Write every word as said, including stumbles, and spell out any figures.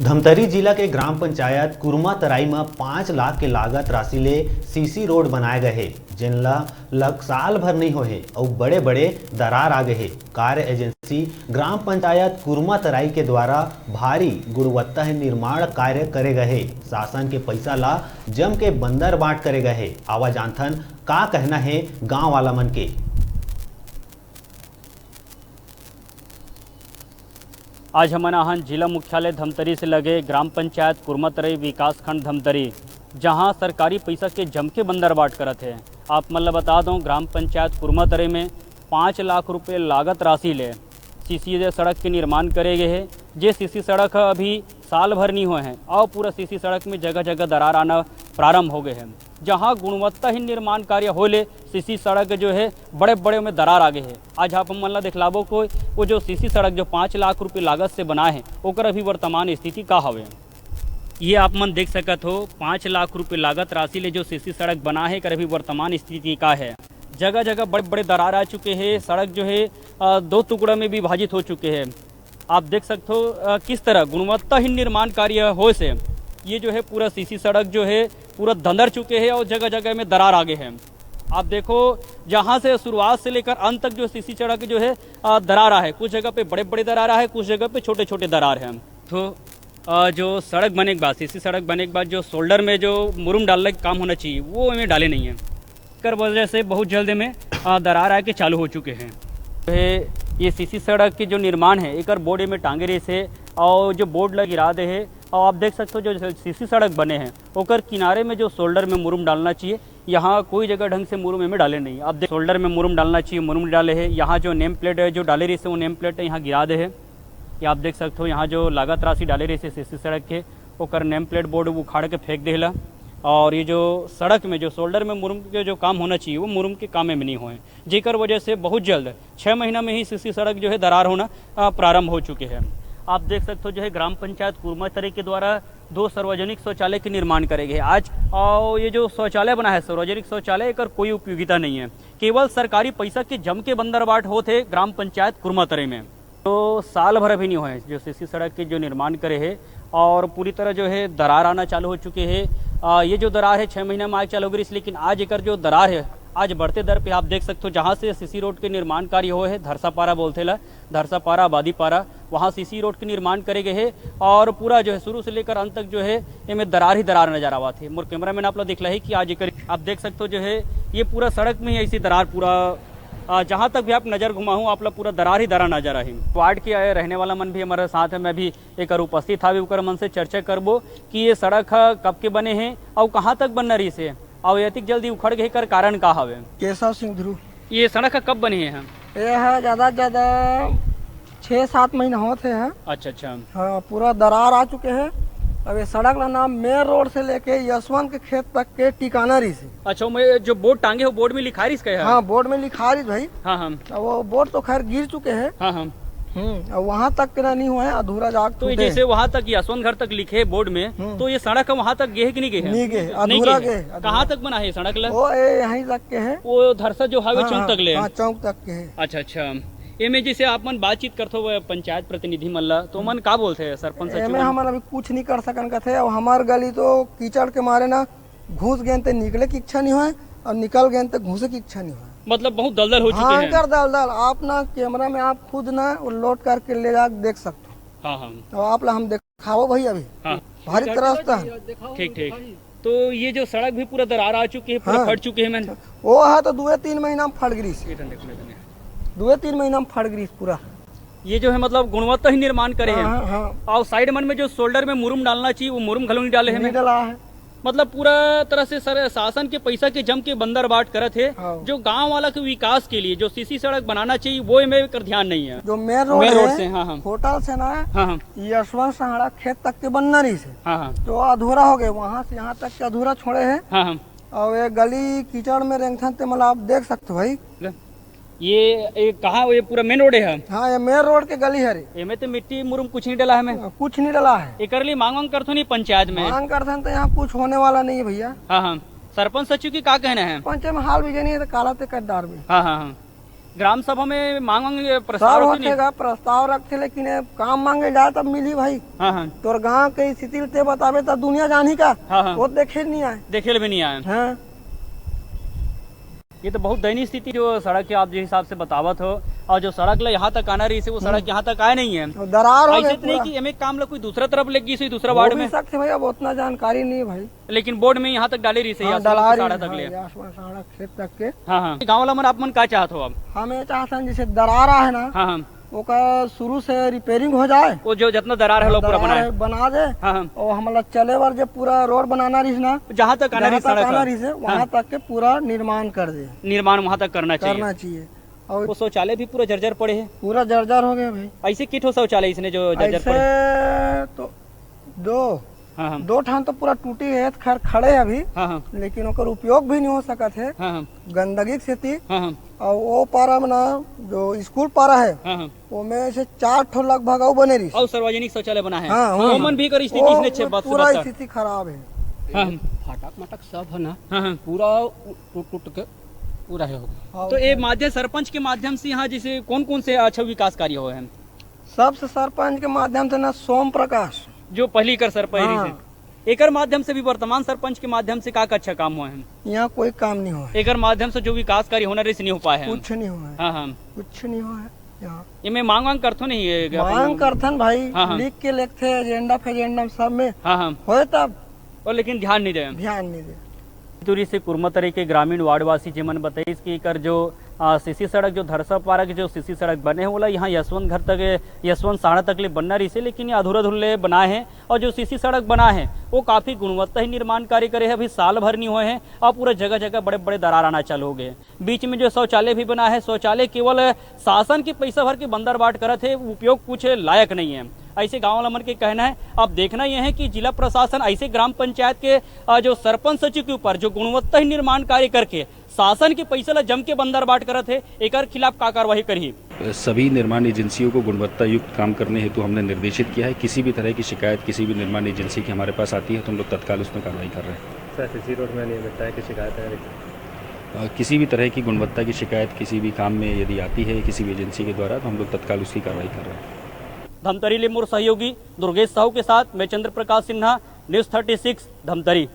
धमतरी जिला के ग्राम पंचायत कुरमा तराई म पाँच लाख के लागत राशि ले सीसी रोड बनाए गए हे, जेन ल लग साल भर नइ होए हे अउ बड़े-बड़े दरार आ गए हे। कार्य एजेंसी ग्राम पंचायत कुरमा तराई के द्वारा भारी गुणवत्ताहीन निर्माण कार्य करे गए हे। शासन के पैसा ला जम के बंदर बांट करे गए हे। आवा जानथन का कहना हे गांव वाला मन के। आज हमन आहन जिला मुख्यालय धमतरी से लगे ग्राम पंचायत कुरमातरई, विकासखंड धमतरी, जहां सरकारी पइसा के जमके बंदरबाट करत हे। आप मन ल बता दो, ग्राम पंचायत कुरमातरई में पाँच लाख रुपए लागत राशि ले सीसी सड़क के निर्माण करे गए हे। जे सीसी सड़क ह अभी साल भर नहीं होए हे अउ पूरा सीसी सड़क में जगह जगह दरार आना प्रारंभ हो गए हे। जहां गुणवत्ताहीन निर्माण कार्य होले सीसी सड़क जो हे बड़े बड़े में दरार आ गए हे। आज आप मन ला दिखलाबो को वो जो सीसी सड़क जो पाँच लाख रुपए लागत से बना हे, ओकर अभी वर्तमान स्थिति का हवे। ये आप मन देख सकत हो, पाँच लाख रुपए लागत राशि ले जो सीसी सड़क बना हे, एकर अभी वर्तमान स्थिति का हे। जगह जगह बड़े बड़े दरार आ चुके हे। सड़क जो हे अ, दो टुकड़ा में विभाजित हो चुके हे। आप देख सकते हो अ, किस तरह गुणवत्ताहीन निर्माण कार्य होए से ये जो है पूरा सीसी सड़क जो है पूरा दंदर चुके हैं और जगह जगह में दरार आ गए हैं। आप देखो, जहाँ से शुरुआत से लेकर अंत तक जो सीसी सड़क जो है अ, दरार है, कुछ जगह पे बड़े बड़े दरार है, कुछ जगह पे छोटे छोटे दरार हैं। तो अ, जो सड़क बने के बाद, सीसी सड़क बने के बाद जो शोल्डर में जो मुरुम डालने का काम होना चाहिए, वो एमे डाले नहीं है। एकर वजह से बहुत जल्द में अ, दरार आके चालू हो चुके हैं। ये, ये सीसी सड़क के जो निर्माण है, एकर बोर्ड में टांगे रहे से और जो बोर्ड लग गिरा दे है। और आप देख सकते हो, जो सीसी सड़क बने हैं, ओकर किनारे में जो शोल्डर में मुरुम डालना चाहिए, यहाँ कोई जगह ढंग से मुरुम में डाले नहीं। आप देख, शोल्डर में मुरुम डालना चाहिए, मुरुम डाले है। यहाँ जो नेम प्लेट है, जो डाले रही से, वो नेम प्लेट यहाँ गिरा दे है। ये आप देख सकते हो, यहाँ जो लागत राशि डाले रही से सीसी सड़क के, ओकर नेम प्लेट बोर्ड उखाड़ के फेंक देला। और ये जो सड़क में जो शोल्डर में मुरुम के जो काम होना चाहिए, वो मुरुम के काम में नहीं होए, जेकर वजह से बहुत जल्द छः महीना में ही सीसी सड़क जो है दरार होना अ, प्रारंभ हो चुके हैं। आप देख सकते हो, जो है ग्राम पंचायत कुरमातरी के द्वारा दो सार्वजनिक शौचालय के निर्माण करे गए आज। और ये जो शौचालय बना है, सार्वजनिक शौचालय, एकर कोई उपयोगिता नहीं है, केवल सरकारी पैसा के जम के बंदरबाट होत है ग्राम पंचायत कुरमातरी में। तो साल भर अभी नहीं हुए जो सीसी सड़क के जो निर्माण करे है और पूरी तरह जो है दरार आना चालू हो चुके हैं। आ, ये जो दरार है, छः महीना में आए चालू हो गई, लेकिन आज एकर जो दरार है, आज बढ़ते दर पे आप देख सकते हो, जहाँ से सीसी रोड के निर्माण कार्य हुए है, धरसापारा बोलते ला, धरसापारा, आबादीपारा, वहाँ सीसी रोड के निर्माण करे गए है और पूरा जो है शुरू से लेकर अंत तक जो है एमे दरार ही दरार नजर आवत है। मोर कैमरामैन आप ला दिखला है कि आज एकर आप देख सकते हो, जो है ये पूरा सड़क में ही ऐसी दरार पूरा, आ, जहाँ तक भी आप नजर घुमाहूँ, आप ला पूरा दरार ही दरार नजर आही। वार्ड के आए रहने वाला मन भी हमारे साथ है, मैं भी एकर उपस्थित हावे, ओकर मन से चर्चा करबो कि ये सड़क ह कब के बने हे अउ कहाँ तक बनना रहिस हे अउ एतिक जल्दी उखड़ गए, एकर कारण का हवे? केशव सिंह ध्रुव। ये सड़क ह कब बने हे? ये ह ज्यादा से ज्यादा छः सात महीना होत हे ह। अच्छा, अच्छा। हाँ, पूरा दरार आ चुके हे। अब ये सड़क ला नाम मेन रोड से लेके यशवंत के खेत तक के टिकाना रहिस हे। अच्छा, मैं जो बोर्ड टांगे हो, बोर्ड में लिखा रहिस का हे? हाँ, बोर्ड में लिखा रहिस भाई। हाँ, हाँ। अब वो बोर्ड तो खैर गिर चुके हे। हाँ, हाँ। हम्म, अब वहाँ तक के ना नहीं हुआ है, अधूरा जाग तो ये छूटे जैसे हैं। वहाँ तक यशवंत घर तक लिखे बोर्ड में, हम्म। तो ये सड़क है वहाँ तक गए कि नहीं गए हैं? नहीं गए, नहीं अधूरा गए हैं। गए, अधूरा। कहाँ तक बना है ये सड़क ला? वो ये यहीं तक के है। वो धरसा जो हाईवे हाँ, चौक हाँ, तक ले? हाँ, चौक तक के है। अच्छा, अच्छा। एमे जैसे आप मन बातचीत करथो वो पंचायत प्रतिनिधि मन ला, तो मन का बोलथे सरपंच सचिव एमे मन? हमन अभी कुछ नहीं कर सकन कथे। अब हमार गली तो कीचड़ के मारे ना घुस गेन ते निकले की इच्छा नहीं होए और निकल गेन ते घुसे की इच्छा नहीं होए। मतलब बहुत दलदल हो चुके हैं। भयंकर दलदल। आप ना कैमरा में आप खुद ना वो लोड करके ले जाके देख सकते हो। हाँ, हाँ। तो आप ला हम दिखाओ भाई अभी। हाँ। भारी तरह से। ठीक, ठीक। तो ये जो सड़क भी पूरा दरार आ चुकी है, पूरा हाँ। फट चुके हैं मैंने। वो हा तो दुए तीन महीना में फट गिरी से। ये तो देखो, ये तो नहीं। दुए तीन महीना में फट गिरी से पूरा। ये जो है मतलब गुणवत्ता ही निर्माण करे हाँ, हैं। हाँ, हाँ। और साइड मन में जो शोल्डर में मुरुम डालना चाहिए, वो मुरुम घलो नहीं डाले हैं नहीं मैं। डाला है। मतलब पूरा तरह से सर शासन के पैसा के जम के बंदरबाट करत हे। हाँ। जो गांव वाला के विकास के लिए जो सीसी सड़क बनाना चाहिए, वो में एकर ध्यान नहीं है। जो मेन रोड मेन रोड है, से, हाँ, हाँ। होटल से ना हाँ, हाँ। यशवंत सहाड़ा खेत तक के बनना रही से। हाँ, हाँ। तो अधूरा हो गए, वहाँ से यहाँ तक के अधूरा छोड़े हैं। हाँ, हाँ। और ये गली कीचड़ में रेंगथन ते मतलब आप देख सकते हो भाई। ले। ये, ये कहाँ, ये पूरा मेन रोड है? हाँ, ये मेन रोड के गली है रे। एमे तो मिट्टी मुरुम कुछ नहीं डला है मैं। कुछ नहीं डला है। एकर लिए मांग वांग करथो नहीं पंचायत में? मांग करथन तो यहाँ कुछ होने वाला नहीं है भैया। हाँ, हाँ। सरपंच सचिव की का कहना है? पंच में हाल भी नहीं है तो काला ते कर डार भी। हाँ, हाँ, हाँ। ग्राम सभा में मांग वांग, ये प्रस्ताव सब रखते नहीं? होथे गा, प्रस्ताव रखथे, लेकिन ये काम मांगे जाए तब मिली भाई। हाँ, हाँ। तोर गांव के स्थिति ते बताबे तब दुनिया जानही का? हाँ, हाँ। वो देखे नहीं आए। देखे भी नहीं आए। हाँ। ये तो बहुत दयनीय स्थिति जो सड़क के आप जिस हिसाब से बतावत हो, और जो सड़क ला यहाँ तक आना रहिसे, वो सड़क हम्म। यहाँ तक आए नहीं है। वो दरार हो ऐसे गए तो नहीं पूरा। कि एमे काम ला कोई दूसरा तरफ ले गई, दूसरा वो वार्ड भी में। सकथे भाई, अब उतना जानकारी नहीं है भाई। लेकिन बोर्ड में यहाँ तक डाले रहिसे, हाँ, आसमान डला के रही साढ़ा है, तक हाँ, ले। ये आसमान साढ़ा खेत तक के। हाँ, हाँ। गाँव वाला मन आप मन का चाहत हो अब? हम ये चाहत हन, जैसे दरार आहे ना, हाँ, हाँ। ओकर शुरू से रिपेयरिंग हो जाए। वो जो जितना दरार है, लो पूरा दरार बनाए। है, बना दे। हाँ, हाँ। और हमला चले बर जो पूरा रोड बनाना रहिस ना, जहाँ तक आना जहाँ रहिस तक सड़क आना है। रहिस है, वहाँ हाँ। तक के पूरा निर्माण कर दे। निर्माण वहाँ तक करना चाहिए। करना चाहिए। और वो शौचालय भी पूरा जर्जर पड़े है। पूरा जर्जर हो गया भाई। ऐसे किठो शौचालय इसने जो जर्जर ऐसे पड़े? तो दो, हाँ, हाँ। दो ठान तो पूरा टूटी है, खैर खड़े है अभी, हाँ, हाँ। लेकिन ओकर उपयोग भी नहीं हो सकत है। हाँ, हाँ। गंदगी के सेती। हाँ, हाँ। और वो पारा में ना, जो स्कूल पारा है, हाँ, हाँ। ओमे से चार ठो लगभग अउ बने रहिस। और सार्वजनिक शौचालय बना है। हाँ, हाँ, ओमन हाँ। भी कर स्थिति वो इसने छे बात से पूरा बता। स्थिति खराब है। हाँ, हाँ। फाटक माटक सब है ना, हाँ, हाँ। पूरा उ-, टूट टूट के पूरा है हो गया। हाँ, तो ये हाँ। माध्यम, सरपंच के माध्यम से यहाँ जैसे कौन कौन से अच्छा विकास कार्य हुए हैं? सबसे सरपंच के माध्यम से ना सोम प्रकाश। जो पहली कर सरपंच हाँ। रहिस है। एकर माध्यम से भी, वर्तमान सरपंच के माध्यम से का का अच्छा काम हुआ है? यहाँ कोई काम नहीं हुआ है। एकर माध्यम से जो विकास कार्य होना रहिस, नहीं हो पाए हैं। कुछ नहीं हुआ है। हाँ, हाँ। कुछ नहीं हुआ है यहाँ। ये मैं मांग वांग करथो नहीं, ये अपन मांग करथन भाई, हाँ, हाँ। लिख के लिखथे एजेंडा फेजेंडा सब में। हाँ, हाँ। होए तब। और लेकिन ध्यान नहीं दे। ध्यान नहीं दे। दूरी से कुरमातरी के ग्रामीण वार्डवासी जेमन बताइस कि एकर जो, आ, सीसी सड़क, जो धरसा पारा के जो सीसी सड़क बने हे, ओला यहाँ यशवंत घर तक, यशवंत साड़ा तक ले बनना रहिसे, लेकिन ये अधूरा अधूरा ले बनाए हे। और जो सीसी सड़क बनाए हे, वो काफ़ी गुणवत्ता ही निर्माण कार्य करे हे, अभी साल भर नहीं हुए हे और पूरा जगह जगह बड़े बड़े दरार आना चालू हो गए। बीच में जो शौचालय भी बना है, शौचालय केवल शासन के पैसा भर के बंदर बाट करत है, उपयोग कुछ लायक नहीं है, ऐसे गाँव वाला मन के कहना है। अब देखना यह है कि जिला प्रशासन ऐसे ग्राम पंचायत के, अ, जो सरपंच सचिव के ऊपर जो गुणवत्ता ही निर्माण कार्य करके शासन के पैसा ला जम के बंदर बाट करत है, एकर खिलाफ का कार्रवाई करही। सभी निर्माण एजेंसियों को गुणवत्ता युक्त काम करने हेतु हमने निर्देशित किया है। किसी भी तरह की शिकायत किसी भी निर्माण एजेंसी की हमारे पास आती है तो हम लोग तत्काल उसमें कार्रवाई कर रहे हैं। सर, सीसी रोड में अनियमितताएं की शिकायत है? अ, किसी भी तरह की गुणवत्ता की शिकायत किसी भी काम में यदि आती है किसी भी एजेंसी के द्वारा, तो हम लोग तत्काल उसकी कार्रवाई कर रहे हैं। धमतरी ले मोर सहयोगी दुर्गेश साहू के साथ मैं Chandra Prakash Sinha, news thirty six, Dhamtari.